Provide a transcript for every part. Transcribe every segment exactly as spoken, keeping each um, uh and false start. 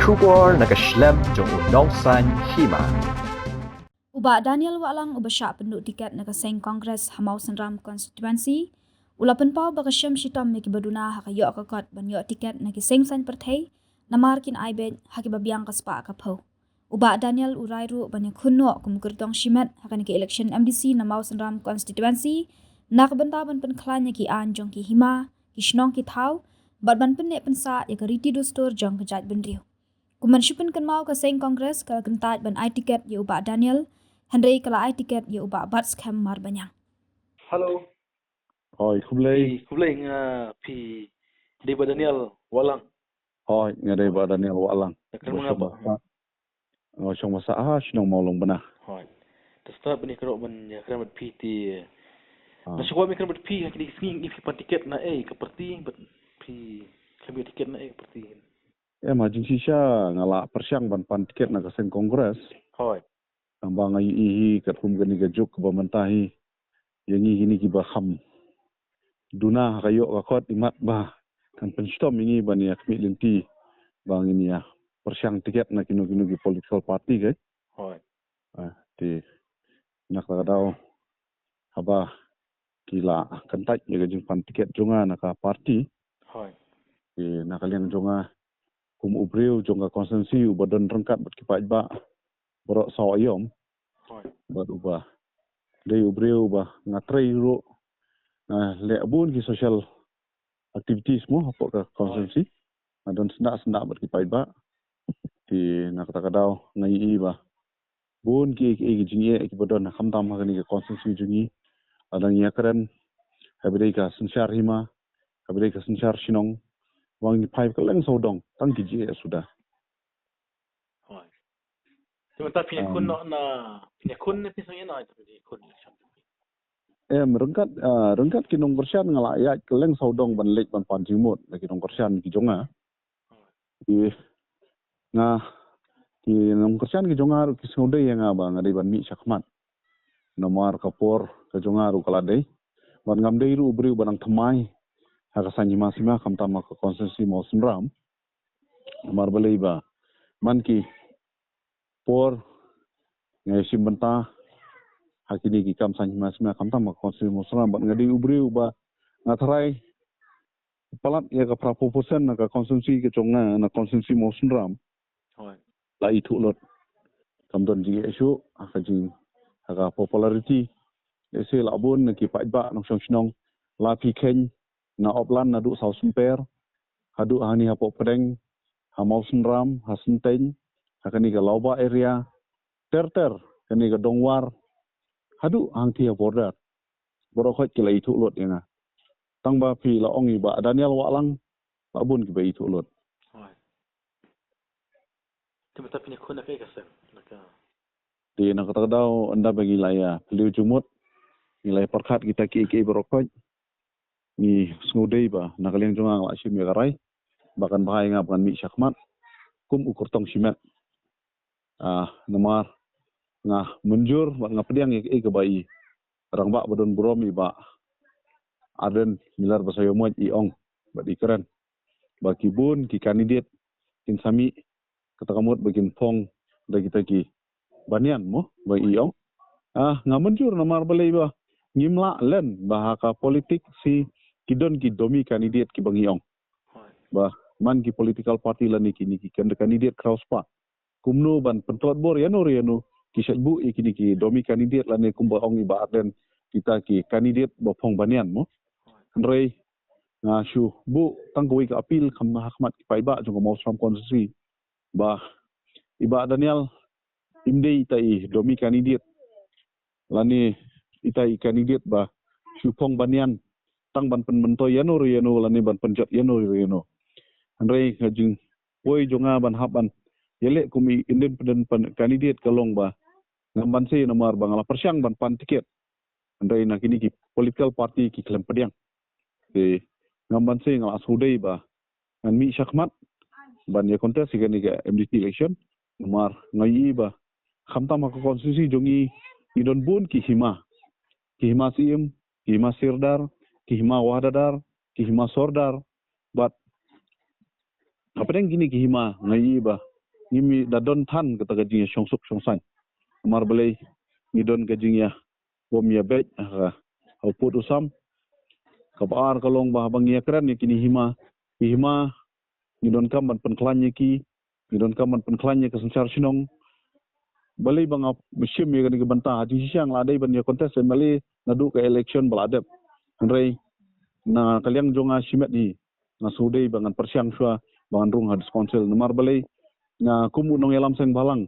Khubor na ka shlem jong u nongsan hima. U Bah Daniel Wahlang uba shah pynduh tiket na ka seng Congress ha Mawsynram constituency u la pynpaw ba ka shem shitom ïa kiba duna ha ka ïoh ka kot ban ïoh tiket na ki seng saiñ pyrthei namar kin ai beit ha kiba biang ka spah ka phew. U Bah Daniel u rai ruh ban ïakhun noh kum u kyrtong shimet ha kane ka election M D C na Mawsynram constituency na ka bynta ban pynkhlaiñ ïa ki aiñ jong ki hima, ki shnong ki thaw bad ban pynneh pynsah ïa ka riti dustur jong ka jaitbynriew. Kum ban shu pynkynmaw, ka seng Congress ka la kyntait ban ai tiket ïa u Bah Daniel, hynrei ka la ai tiket ïa u Bah Batskhem Marbaniang. Hello. Hoi, khublei. Ei, khublei, nga phi dei Bah Daniel Wahlang? Hoi, nga dei Bah Daniel Wahlang. Nga kren ma nga, Bah? Nga shong basa ha shnong Mawlong Bna. Hoi. Te start bani kren ban ïa kren bad phi te. Ah. Nga shu kwah ban kren bad phi ha kine ki sngi, phi pan tiket na ei ka parti, bad phi khlem ïa tiket na ei ka parti? Em, ha jingshisha nga la pyrshang ban pan tiket na ka seng Congress. Hoi. Tangba nga ïohi hi katkum kane ka juk kaba mynta hi, ïa ngi kine kiba kham duna ha ka ïoh ka kot, imat ba kan pynshitom ïa ngi ban ïa khmih lynti ba ngin ïa pyrshang tiket na kino kino ki political party, ke? Hoi. Ah, te na kata ka daw haba ki la kyntait ïa ka jingpan tiket jong nga na ka party. Hoi. Te na ka liang jong nga kum u briew jong ka constituency uba don ryngkat bad ki paidbah baroh saw aïom. Hoi. Bad uba dei u briew uba nga trei ruh, nga leh bun ki social activities mo hapoh ka constituency. Nga don sngewsih sngewsih bad ki paidbah. Te na kata ka daw nga ïohi ba bun ki, ki, ki jingeh kiba don khamtam ha kane ka constituency jong ngi. Lada ngi ïa kren, haba dei ka synshar hima, haba dei ka synshar shnong, ba ngi phai kylleng sawdong tang ki jingeh suda. Hoi. Te mynta phi ïakhun, um, noh na, phi ïakhun ne phi sngewbha na, phi ïakhun? Em, ryngkat, ah, ryngkat ki nongkyrshan nga la ïaid kylleng sawdong ban leit ban pan jingmut na ki nongkyrshan ki jong nga. Ki, nga, ki nongkyrshan ki jong nga ruh ki sngewdei ïa nga ba nga dei ban mih shakhmat. Namar ka por ka jong nga ruh ka la dei. Bad ngam dei ruh u briew ba nang thymmai ha ka saiñ hima sima khamtam ha ka constituency Mawsynram. Namar balei ba man ki por nga ïashim bynta ha kine ki kam saiñ hima sima khamtam ha ka constituency Mawsynram, bad nga dei u briew ba nga tharai palat ïa ka phra phew percent na ka constituency ka jong nga, na constituency Mawsynram. Hoi. La ithuh lut. Kam don jingeh shuh ha ka jing, ha ka popularity. Lehse la bun na ki paidbah nongshong shnong, la phi kheiñ na Opland naduh Sawsymper haduh hangne hapoh Pdeng, ha Mawsynram, ha Synteng, ha kane ka Lawbah area, ter ter, kane ka Dongwar, haduh hangtei ha border. Baroh khoit ki la ithuh lut ïa nga. Tangba phi la ong ïa i Bah Daniel Wahlang, la bun kiba ithuh lut. Hoi. Te mynta phi ïakhun na kaei ka seng? Na ka... Te na kata ka daw, ynda ba ngi la ïa phylliew jingmut, ngi la ïa pyrkhat kita kiei kiei baroh khoit, ngi sngewdei ba na ka liang jong nga nga la shim ïa ka rai ba kan bha ïa nga ba ngan mih shakhmat kum u kyrtong shimet. Ah, namar nga mynjur bad nga pdiang ïa kaei kaba i rangbah ba don burom, i Bah Ardent Miller Basaiawmoit, i ong bad i kren ba ki bun ki candidate kin sa mih, kata ka mut ba kin phong da kita ki banyan mo, ba i ong. Ah, nga mynjur namar balei ba ngim lah len ba ha ka politics hi ki don ki dummy candidate kiba ngi ong. Ba man ki political party lane kine ki kan-, candidate khraw spah, kumno ban pyntlot bor ïano re ïano, ki shait buh ïa kine ki dummy candidate lane kumba ong i Bah Ardent, kita ki candidate ba phong banyan mo. Hynrei nga shu buh tang kawei ka appeal kham ha khmat ki paidbah jong ka Mawsynram constituency ba i Bah Daniel im dei ita i dummy candidate lane ita i candidate ba shu phong banyan tang ban pynmyntoi ïano re ïano lane ban pynjot ïano re ïano. Hynrei ka jingpoi jong nga ban hap ban ïaleh kum i independent pan-, candidate ka long ba ngam banse namar ba nga la pyrshang ban pan tiket, hynrei na kine ki political party ki khlem pdiang. Te ngam banse, nga la sngewdei ba ngan mih shakhmat ban ïa contest ïa kane ka M D C election. Namar nga ïohi ba khamtam ha ka constituency jong ngi, ngi don bun ki hima. Ki hima Syiem, ki hima Sirdar, ki hima Wahdadar, ki hima Sordar. Bad hapdeng kine ki hima nga ïohi ba ngim da don than kata ka jingïashongsuk shongsaiñ. Namar balei ngi don ka jingïabom ïabeit ha u pud u sam. Kaba ar ka long ba haba ngi ïakren ïa kine hima, ki hima ngi donkam ban pynkhlaiñ ïa ki, ngi donkam ban pynkhlaiñ ïa ka synshar shnong. Balei ba nga shim ïa kane ka bynta, ha jingshisha nga la dei ban ïa contest M L A naduh ka election ba la dep. Hynrei na ka liang jong nga shimet hi, nga shu dei ba ngan pyrshang shuwa ba ngan rung ha District Council. Namar balei, nga kum u nongïalam seng bhalang,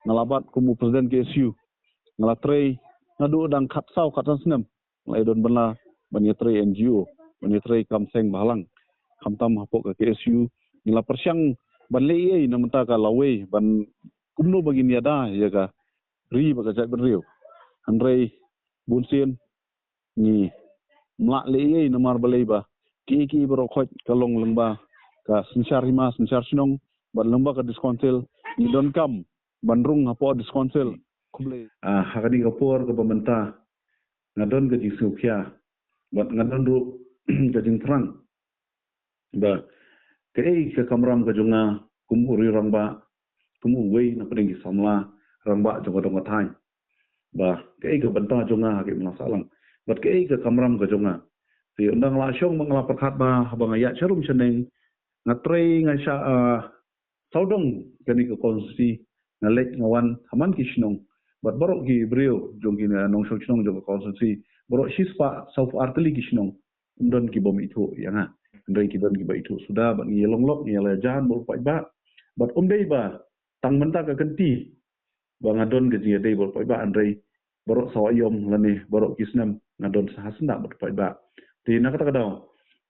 nga la bat kum u president K S U, nga la trei naduh dang khatsaw khatsan snem, nga la ïadon bylla ban ïatrei N G O, ban ïatrei kam seng bhalang. Khamtam hapoh ka K S U, ngi la pyrshang ban leh ei ei na mynta ka lawei, ban kumno ba ngin ïada ïa ka ri bad ka jaitbynriew. Hynrei bunsien ngim lah leh ei ei namar balei ba kiei kiei baroh khoit ka long lyngba ka synshar hima synshar shnong bad lyngba ka District Council. Ngi donkam ban rung hapoh District Council. Khublei. Ah, ha kane ka por kaba mynta nga don ka jingsngewkhia bad nga don ruh ka jingthrang ba kaei ka kamram ka jong nga kum u riew rangbah, kum uwei na pdeng ki samla rangbah jong ka dong ka thaiñ, ba kaei ka bynta jong nga ha ki imlang sahlang bad kaei ka kamram ka jong nga. Te ynda nga la shong ba nga la pyrkhat ba haba nga ïaid sharum shaneng, nga trei nga shah, ah, sawdong kane ka constituency, nga leit nga wan ha man ki shnong bad baroh ki briew jong ki, ah, nongshong shnong jong ka constituency, baroh shispah sawphew ar tylli ki shnong, ym don ki bym ithuh ïa nga. Hynrei ki don kiba ithuh suda bad ngi ïalong lok, ngi ïa la jan bad u paidbah. Bad ym dei ba tang mynta ka kynti ba nga don ka jingïadei bad u paidbah, hynrei baroh saw aïom lane baroh ki snem nga don sha ha syndah bad u paidbah. Te na kata ka daw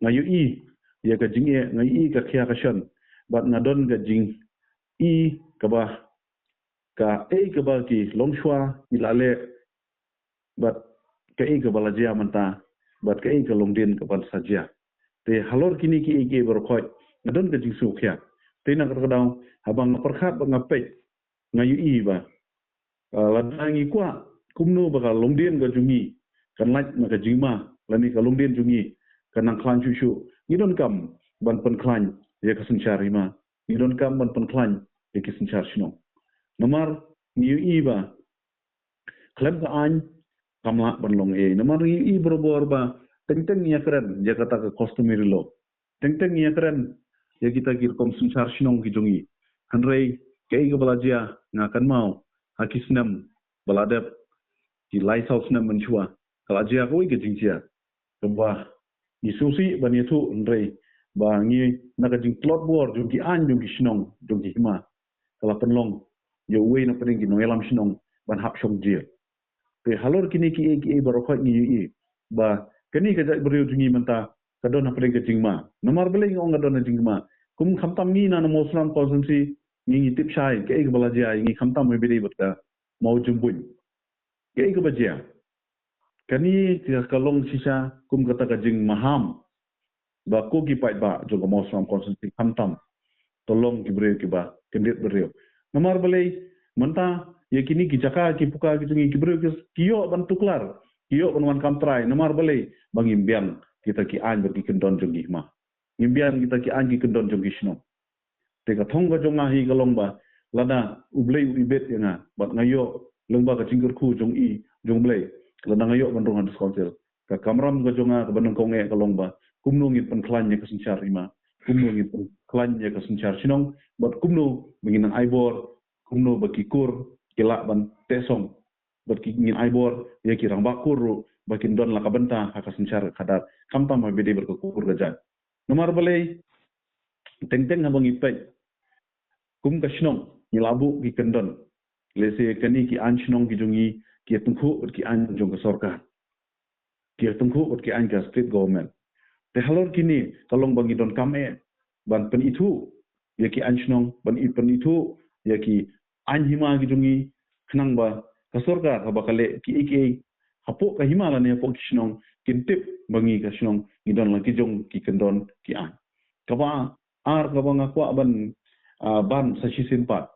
nga ïohi ïa ka jingeh, nga ïohi ka khia ka shon bad nga don ka jingi kaba kaei kaba ki longshuwa ki la leh bad kaei kaba la jia mynta bad kaei ka longdien kaba sa jia. Te halor kine kiei kiei baroh khoit nga don ka jingsngewkhia. Te na kata ka daw haba nga pyrkhat bad nga peit, nga ïohi ba, ah, lada ngi kwah kumno ba ka longdien ka jong ngi kan lait na ka jingma lane ka longdien jong ngi kan nang khlaiñ shuh shuh, ngi donkam ban pynkhlaiñ ïa ka synshar hima, ngi donkam ban pynkhlaiñ ïa ki synshar shnong. Namar ngi ïohi ba khlem ka aiñ kam lah ban long ei ei. Namar ngi ïohi barabor ba teng teng ngi ïakren ïa kata ka customary law, teng teng ngi ïakren ïa kita ki rukom synshar shnong ki jong ngi. Hynrei kaei kaba la jia, nga kynmaw ha ki snem ba la dep, ki lai saw snem mynshuwa, ka la jia kawei ka jingjia kaba ngi sngewsih ban ïathuh, hynrei ba ngi na ka jingtlot bor jong ki aiñ jong ki shnong jong ki hima, ka la pynlong ïa uwei na pdeng ki nongïalam shnong ban hap shong jail. Te halor kine kiei kiei baroh khoit ngi ïohi ba kane ka jaitbynriew jong ngi mynta ka don ha pdeng ka jingma. Namar balei nga ong ka don ha jingma? Kum khamtam ngi na Mawsynram constituency ngi, ngi tip shai kaei kaba la jia ïa ngi khamtam ha ba ïadei bad ka Mawjymbuin. Kaei kaba jia? Kane ka long shisha kum kata ka jingmaham ba ko ki paidbah jong ka Mawsynram constituency khamtam to long ki briew kiba kyndit briew. Namar balei mynta ïa kine ki jaka ki puka ki jong ngi ki briew ki, ki ïoh ban tuklar, ki ïoh ban wan kam trai. Namar balei? Ba ngim biang kita ki aiñ bad ki kyndon jong ki hima, ngim biang kita ki aiñ ki kyndon jong ki shnong. Te ka thong ka jong nga hi ka long ba lada U Blei u ibit ïa nga bad nga ïoh lyngba ka jingkyrkhu jong i, jong U Blei, lada nga ïoh ban rung ha District Council, ka kamram ka jong nga kaba nyngkong eh ka long ba kumno ngin pynkhlaiñ ïa ka synshar hima, kumno ngin pynkhlaiñ ïa ka synshar shnong bad kumno ba ngin nang ai bor, kumno ba ki kur ki lah ban teh song bad ki, ngin ai bor ïa ki rangbah kur ruh ba kin don la ka bynta ha ka synshar ka khadar, khamtam ha ba ïadei bad ka kur ka jait. Namar balei? Teng teng haba ngi peit kum ka shnong ngi la buh ki kyndon. Lehse kane ki aiñ shnong ki jong ngi ki ïatyngkhuh bad ki aiñ jong ka sorkar, ki ïatyngkhuh bad ki aiñ ka state government. Te halor kine ka long ba ngi donkam eh ban pynithuh ïa ki aiñ shnong, ban i pynithuh ïa ki aiñ hima ki jong ngi, khnang ba ka sorkar haba ka leh kiei kiei hapoh ka hima lane hapoh ki shnong kin tip ba ngi ka shnong ngi don la ki jong ki kyndon ki aiñ. Kaba ar kaba nga kwah ban, ah, ban sa shisien pat.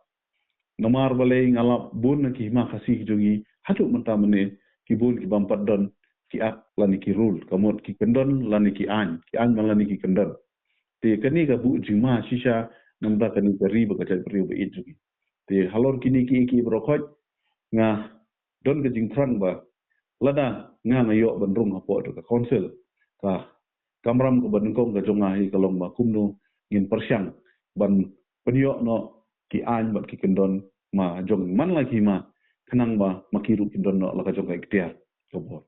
Namar balei? Nga lap bun na ki hima Khasi ki jong ngi haduh mynta mynne ki bun ki bym pat don ki act lane ki rule, ka mut ki kyndon lane ki aiñ, ki aiñ man lane ki kyndon. Te kane ka buh jingma shisha namar kane ka ri bad ka jaitbynriew ba ïeit jong ngi. Te halor kine ki ki baroh khoit nga don ka jingthrang ba lada nga nga ïoh ban rung hapoh ka council, ka kamram kaba nyngkong ka jong nga hi ka long ba kumno ngin pyrshang ban pynïoh noh ki aiñ bad ki kyndon ma jong man la ki ma, khnang ba ma ki ruh kin don noh la ka jong ka iktiar ka bor.